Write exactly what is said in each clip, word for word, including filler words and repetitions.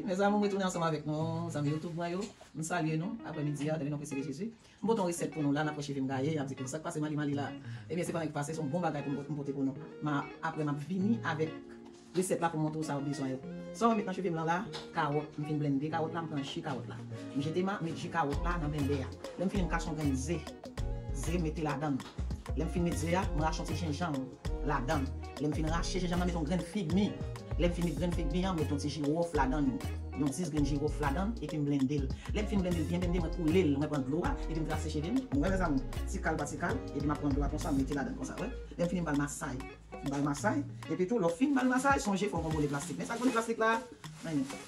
Mezanmi, m retounen ansanm avèk nou, zanmi YouTube mwen yo. M salye nou, aprè midi a, dan le non presiye de Jezi. M pote yon resèt pou nou la, n ap wè cheve m gaye, y ap di, "Sa k pase Mali Mali la?" Ebyen, se pa anyen k pase, se yon bon bagay pou m, pou m pote pou nou. Men aprè, m ap vini avèk resèt la pou montre w sa w bezwen yo. Sa w met nan cheve m lan la, kawòt, m fin blende kawòt la, m pran ji kawòt la. M jete ma, met ji kawòt la nan blendè a. Lè m fini, m kache yon grenn ze. Ze, m mete ladan l. Lè m fin met ze a, m rache yon ti jenjanm ladan l. Lè m fin rache jenjanm nan, met yon grenn fig mi. Lè m fin met grenn fig mi an, m met yon ti jiwòf ladan l. Yon dis grenn jiwòf ladan l, epi m blende l. Lè m fin blende l byen blende, mwen koule l, mwen pran dlo a, epi m trase cheve m. Mwen, mezanmi, ti kal pa ti kal, epi m ap pran dlo a konsa, m mete ladan l konsa, wè. Lè m fini, m pral masay. M pral masay, epi tou, lè w fin pral masay, sonje fò w gon bonè plastik. Men sa k bonè plastik la,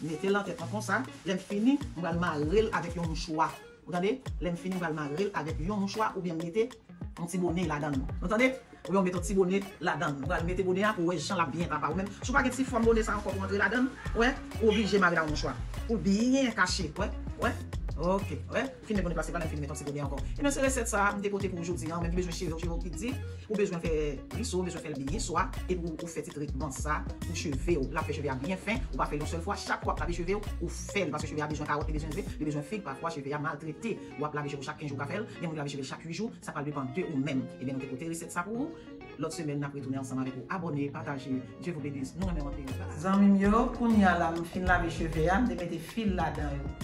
mete l nan tèt mwen konsa. Lè m fini, m pral mare l avèk yon mouchwa. Ou tande? Lè m fini, m pral mare l avèk yon mouchwa oubyen m mete yon ti bonè ladan l. Nou tande? Oubyen w mete yon ti bonè ladan l. Ou pral mete bonè a pou w wè jan l ap byen tapa. Ou menm, si w pa gen ti fòm bonè sa ankò pou antre ladan l, wè, ou oblije mare l ak yon mouchwa. Pou l byen kache, wè, wè. Ok, wè. Fin met bonè plastik la, lè m fin met yon ti bonè ankò. Ebyen, se resèt sa a m te pote pou w jodi a. Ou menm ki bezwen cheve w, cheve w ki di, ou bezwen fè liso, ou bezwen fè l byen, swa, epi ou, ou fè ti tretman sa pou cheve w. L ap fè cheve a byen fen, ou pa fè l yon sèl fwa. Chak fwa w ap lave cheve w, ou fè l, paske cheve a bezwen kawòt, li bezwen ze, li bezwen fig, pafwa cheve a maltrete. W ap lave cheve w chak kenz jou w ka fè l, gen moun ki lave cheve l chak uit jou, sa pral depann de ou menm. Ebyen, nou te pote resèt sa pou ou. Lòt semèn, n ap retounen ansanm avèk ou. Abòne, pataje. Dieu vous bénisse. Nou renmen w anpil. Zanmi m yo, kounye a la, m fin lave cheve a, m te mete fil ladan yo.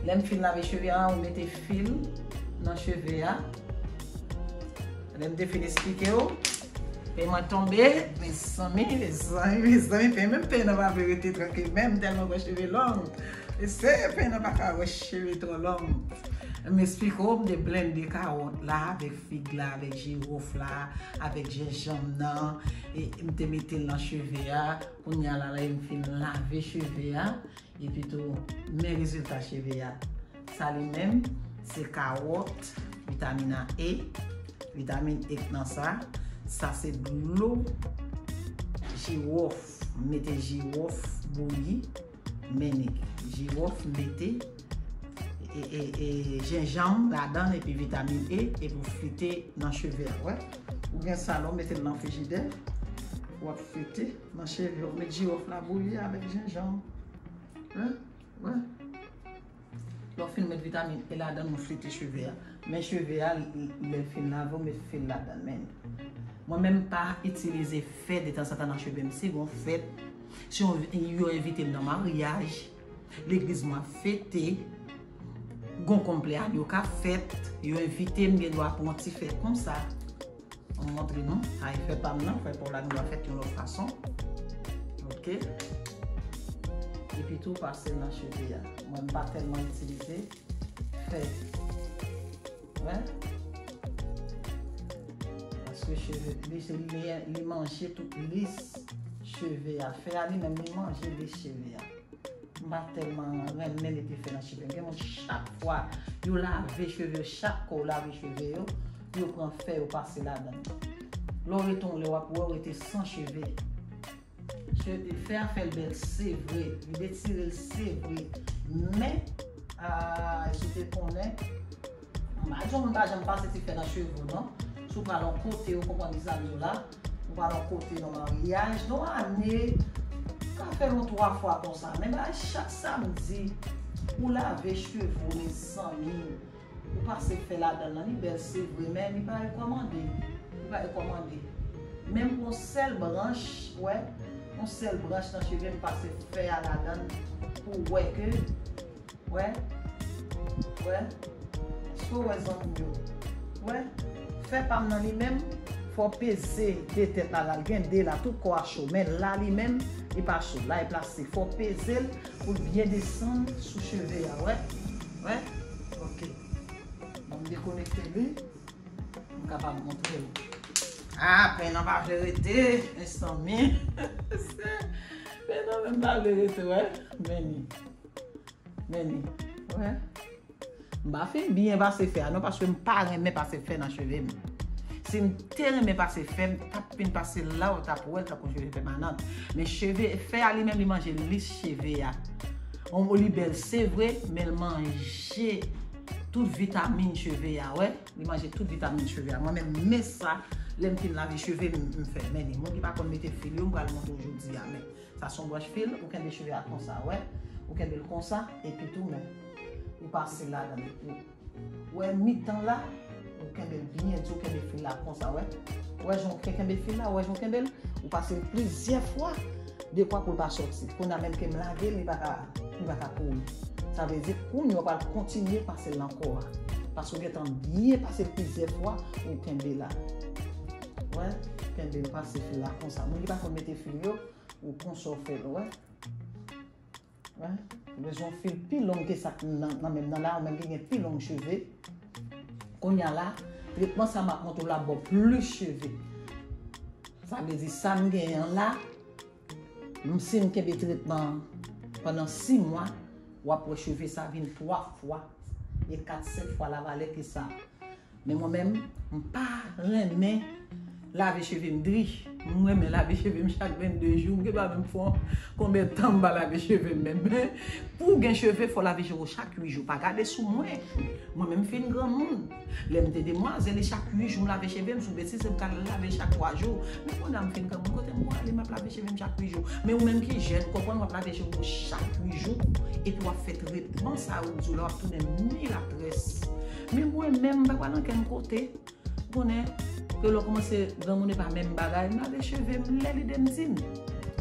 Lè m fin lave cheve a, ou mete fil nan cheve a. Lè m te fin esplike w, peny mwen tonbe, mezanmi, mezanmi, mezanmi, peny, menm peny nan pa vle rete trankil, menm tèlman wè cheve long. Mesye, peny nan pa ka wè cheve twò long. M esplike w, m te blende kawòt la avèk fig la, avèk jiwòf la, avèk jenjanm nan, e m te mete l nan cheve a. Kounye a la, lè m fin lave cheve a, epi tou, men rezilta cheve a. Sa li menm, se kawòt, vitamin A, E, vitamin E k nan sa. Sa se dlo jiwòf. M mete jiwòf bouyi, men ni jiwòf, m mete e, e, e, jenjanm ladan l epi vitamin E, epi w frite nan cheve a, wè. Ou gen sa la, w mete l nan frijidè, w ap frite nan cheve, w met jiwòf la bouyi avèk jenjanm. Wè, wè. Lè w fin met vitamin E ladan l, nou frite cheve a. Men cheve a, l, l, lè l fin lave, w met fil ladan l, men. Mwen menm, m pa itilize fè detanzantan nan cheve m. Si gon fèt, si yon, yo envite m nan maryaj, legliz mwen ap fete, gon konpleanyo k ap fèt, yo envite m, gen dwa pran yon ti fè konsa. M montre nou, sa e fè pa m nan, fè pa w la, nou va fèt yon lòt fason. Ok. Epi tou, pase nan cheve a. Mwen, m pa tèlman itilize fè. Wè. Paske cheve, li, se li, li manje tout lis cheve a. Fè a li menm, li manje lis cheve a. M pa tèlman renmen mete fè nan cheve m. Gen moun, chak fwa yo lave cheve yo, chak kou yo lave cheve yo, yo pran fè yo pase ladan l. Lè w rete yon lè, w ap wè w rete san cheve. Che-, fè a fè l bèl, se vre. Li detire l, se vre. Men, a, si w te konnen, m pa di w moun pa janm pase ti fè nan cheve w, non. Si w pral yon kote, ou konprann kisa m di w la, ou pral yon kote, nan maryaj, nan ane, ou ka fè l yon twa fwa konsa. Men bagay chak samdi, ou lave cheve w, mezanmi, ou pase fè ladan l, li bèl, se vre, men li pa rekòmande. Li pa rekòmande. Menm pou yon sèl branch, wè, yon sèl branch nan cheve m, pase fè a ladan l pou wè ke Wè. Wè. Èske w wè, zanmi m yo? Wè. Fè pa m nan li menm, fò w peze de tèt la, la l gen de la, tout kò a cho. Men la li menm, li pa cho. La e plastik. Fò w peze l pou l byen desann sou cheve a. Wè. Wè. Ok. Ban m dekonekte li. M kapab montre w. Ah, peny nan pa vle rete, mezanmi. Peny nan menm pa vle rete, wè. Men li. Men li. Wè. M pa fin byen pase fè a, non, paske m pa renmen pase fè nan cheve m. Si m te renmen pase fè, m t ap fin pase la, ou t ap wè l tankou cheve pèmanant. Men cheve, fè a li menm, li manje lis cheve a. On, li bèl, se vre, men l manje tout vitamin cheve a, wè. Li manje tout vitamin cheve a. Mwen menm, men sa, Lè m fin lave cheve m, m fè. Men ni moun ki pa konn mete fil yo, m pral montre w jodi a, men sa se yon branch fil, ou kenbe cheve a konsa, wè. Ou kenbe l konsa, epi tou, men ou pase ladan l. Ou wè mitan la, ou kenbe l byen di, ou kenbe fil la konsa, wè. Ou wè jan w kenbe fil la, ou wè jan w kenbe l, ou pase l plizyè fwa, dekwa pou l pa sòti. Kounye a menm ke m lave l, li pa ka, li pa ka kouri. Sa vle di, kounye a w pral kontinye pase l ankò a. Paske w gentan byen pase l plizyè fwa, ou kenbe la. Wè, kenbe l pase fil la konsa. Moun ki pa konn mete fil yo, ou konsa w fè l, wè. Wè, ou bezwen yon fil pi long ke sa k nan, nan men m nan la, ou menm ki gen pi long cheve. Kounye a la, tretman sa m ap montre w la ba w plis cheve. Sa vle di sa m genyen an la, m, si m kenbe tretman an pandan sis mwa, w ap wè cheve sa vin twa fwa e kat, senk fwa lavalè ke sa. Men mwen menm, m pa renmen lave cheve m dri. M renmen lave cheve m chak vennde jou. M gen pa menm fè konbyen tan m pa lave cheve m menm. Men pou w gen cheve, fò w lave cheve w chak uit jou. Pa gade sou mwen. Mwen menm m fin granmoun. Lè m te demwazèl, e chak uit jou m lave cheve m, sou betiz, m ka lave l chak twa jou. Men kounye a m fin granmoun, kote m prale, m ap lave cheve m chak uit jou. Men ou menm ki jèn, konprann w ap lave cheve w chak uit jou, epi w ap fè tretman sa yo, di w la w ap tounen milatrès. Men mwen menm, m pa pral ankenn kote. Ou konnen ke lè w kòmanse granmoun e pa menm bagay, m lave cheve m lè lide m di m.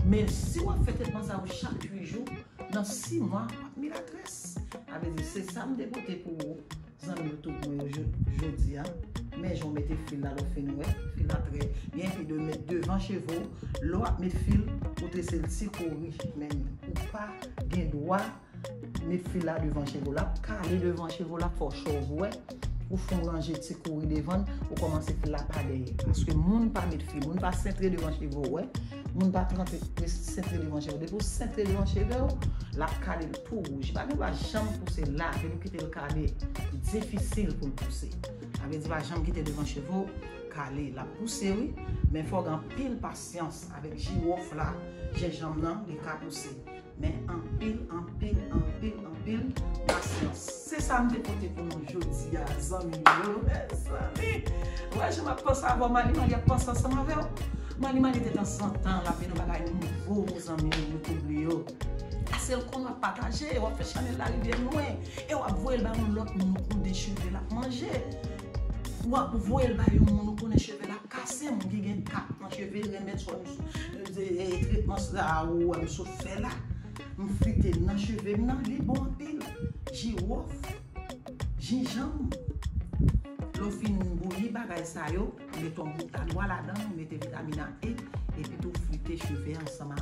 Men si w ap fè tretman sa yo chak uit jou, nan sis mwa, w ap milatrès. Sa vle di, se sa m te pote pou ou, zanmi YouTube mwen yo, jo-, jodi a. Men jan w mete fil la, lè w fin wè, fil la trè byen, epi de met devan cheve w, lè w ap met fil, ou trese l ti kouri, men ou pa gen dwa met fil la devan cheve w, l ap kale devan cheve w, l ap fè w chòv, wè. Ou fè yon ranje ti kouri devan l, ou kòmanse fil la pa dèyè. Paske moun pa met fil, moun pa sentre devan cheve w, wè. Moun pa trante, sentre devan cheve w. Depi w sentre devan cheve w, l ap kale l tou wouj. Pa gen dwa janm pouse la, depi w kite l kale, li difisil pou l pouse. Sa vle di pa janm kite devan cheve w kale, l ap pouse wi, men fò w gen anpil pasyans avèk jiwòf la, jenjanm nan, li ka pouse. Men anpil, anpil, anpil, anpil pasyans. Se sa m te pote pou nou jodi a, zanmi yo. Mezanmi, wè jan m ap panse avè w, Mali Mali ap panse ansanm avè w. Mali Mali te tan santan, l ap vin yon bagay nouvo, zanmi yo, YouTube li yo. Paske l konn w ap pataje, w ap fè chanèl la rive lwen, e w ap voye l ba yon lòt moun ou konnen cheve l ap manje. W ap voye l ba yon moun ou konnen cheve l ap kase, moun ki gen kap nan cheve, remèd sa w, e, e, tretman sa ou wè m sot fè la. M frite l nan cheve m nan, li bon anpil. Jiwòf, jinjanm. Lè w fin bouyi bagay sa yo, mete yon bout adwa ladan l, mete vitamin A, E, epi tou frite cheve ansanm